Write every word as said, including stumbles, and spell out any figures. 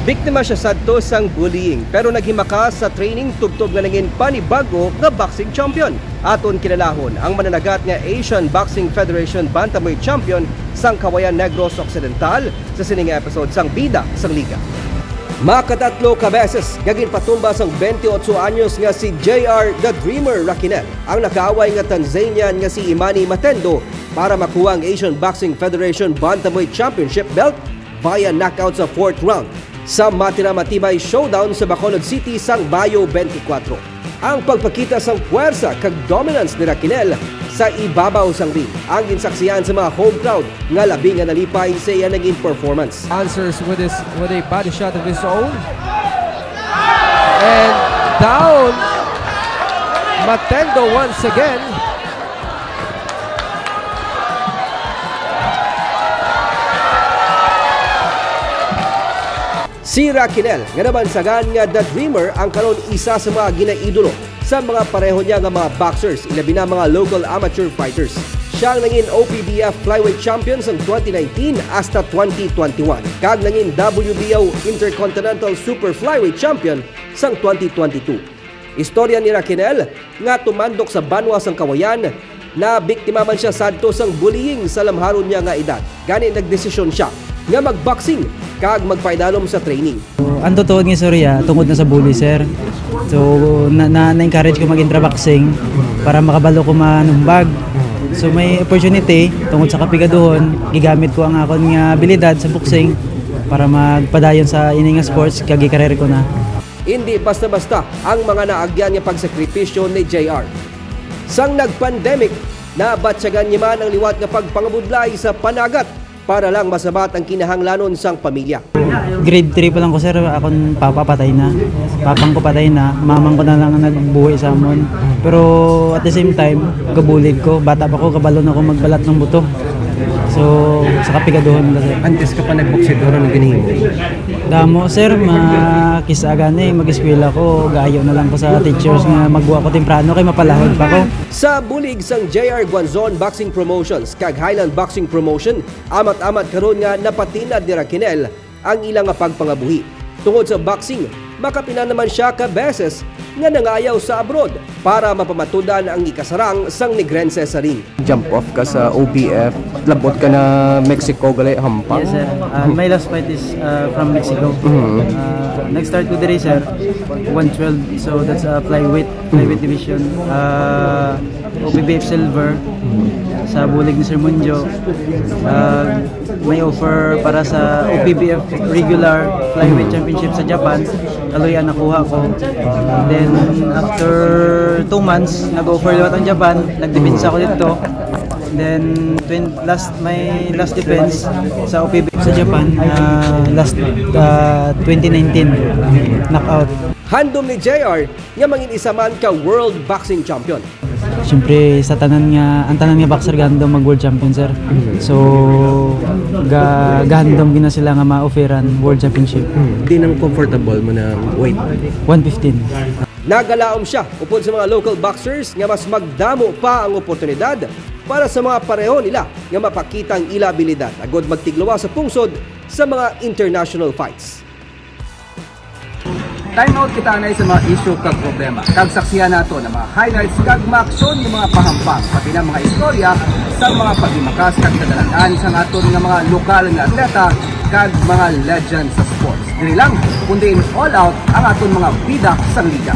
Biktima siya sadto sang bullying, pero naghimakas sa training tubtob nga nangin panibag-o nga boxing champion. Aton kilalahon ang mananagat nga Asian Boxing Federation Bantamweight Champion sang Cauayan, Negros Occidental, sa sini nga episode sang Bida sang Liga. Makatatlo ka beses nga ginpatumba sang twenty-eight anyos nga si J R The Dreamer Raquinel ang nakaaway nga Tanzanian nga si Imani Matendo para makuha ang Asian Boxing Federation Bantamweight Championship belt via knockout sa fourth round sa matira-matibay showdown sa Bacolod City sang Mayo twenty-four. Ang pagpakita sang puwersa kag dominance ni Raquinel sa ibabaw sang ring ang ginsaksihan sa mga home crowd nga labi nga nalipay sa iya naging performance. Answers with his, with a body shot of his own. And down, Matendo once again. Si Raquinel, nga nabansagan nga The Dreamer, ang karon isa sa mga ginaidolo sa mga pareho niya nga mga boxers, ilabi na mga local amateur fighters. Siya ang nangin O P B F Flyweight Champion sang twenty nineteen hasta twenty twenty-one, kag nangin W B O Intercontinental Super Flyweight Champion sang twenty twenty-two. Istorya ni Raquinel nga tumandok sa banwa sang Cauayan, nabiktima man sia sadto sang bullying sa lamharon niya nga edad. Gani nagdesisyon sia nga magboxing kag magpaidalom sa training. Ang totoo nga istorya, tungod na sa bully, sir. So, na, na, na-encourage ko mag-intra boxing para makabalo ko manumbag. So, may opportunity, tungod sa kapigaduhon, gigamit ko ang akon nga abilidad sa boxing para magpadayon sa ini nga sports, kag gikarir ko na. Indi basta-basta ang mga naagyan nga pagsakripisyo ni J R. Sang nag-pandemic, nabatyagan niya man ang liwat nga pagpangabudlay sa panagat para lang masabat ang kinahanglanon sang pamilya. Grade three pa lang ko, sir, akon papa patay na. Papang ko patay na, mamang ko na lang ang nagbuhi sa amon. Pero at the same time, gabulig ko. Bata pa ko, kabalo na ko magbalat ng buto. So, sa kapigaduhon na, sir. Antes ka pa nagboksidor, ano ginhimo? Damo, sir, makisa gani, mag-eskwela ko, gaayo na lang ko sa teachers nga magbuha ko temprano kay mapalahod pa ko. Sa bulig sang J R Guanzon Boxing Promotions kag Highland Boxing Promotion, amat-amat karon nga napatinad ni Raquinel ang ila nga pagpangabuhi. Tungod sa boxing, makapila naman sia ka beses nga nangayaw sa abroad para mapamatudan ang ikasarang sang Negrense sa ring. Jump off ka sa O B F, labot ka na Mexico, gali, hampa? Yes, sir. Uh, my last fight is uh, from Mexico. Mhm. Uh, nag-start ko diri, sir, one twelve. So that's a flyweight, flyweight division. Uh, O P B F silver sa bulig ni Sir Munjo. Uh, may offer para sa O P B F regular flyweight championship sa Japan. Kaluy-an nakuha ko. Then, after two months, nag-offer liwat ang Japan. Nagdepensa ko dito. Then, twen-, last, my last defense sa O P B sa Japan, uh, last, uh, twenty nineteen, knockout. Handom ni J R nga mangin isa man ka world boxing champion. Siyempre, sa tanan nga, ang tanan nga boxer gahandom mag world champion, sir. So, ga, gahandom gina sila nga ma-offeran world championship. Hmm. Di nang comfortable mo na weight? One fifteen. Nagalaom siya upod sa mga local boxers nga mas magdamo pa ang oportunidad para sa mga pareho nila nga mapakita ang ila abilidad agod magtigluwa sa pungsod sa mga international fights. Time out kita anay sa mga isyu kag problema. Kag saksihan nato ang mga highlights kag maaksyon nga mga pahampang, pati na mga istorya sa mga paghimakas kag kadalanan sang aton nga mga lokal nga atleta kag mga legend sa sports. Diri lang, kundi in all out ang aton mga bida sang liga.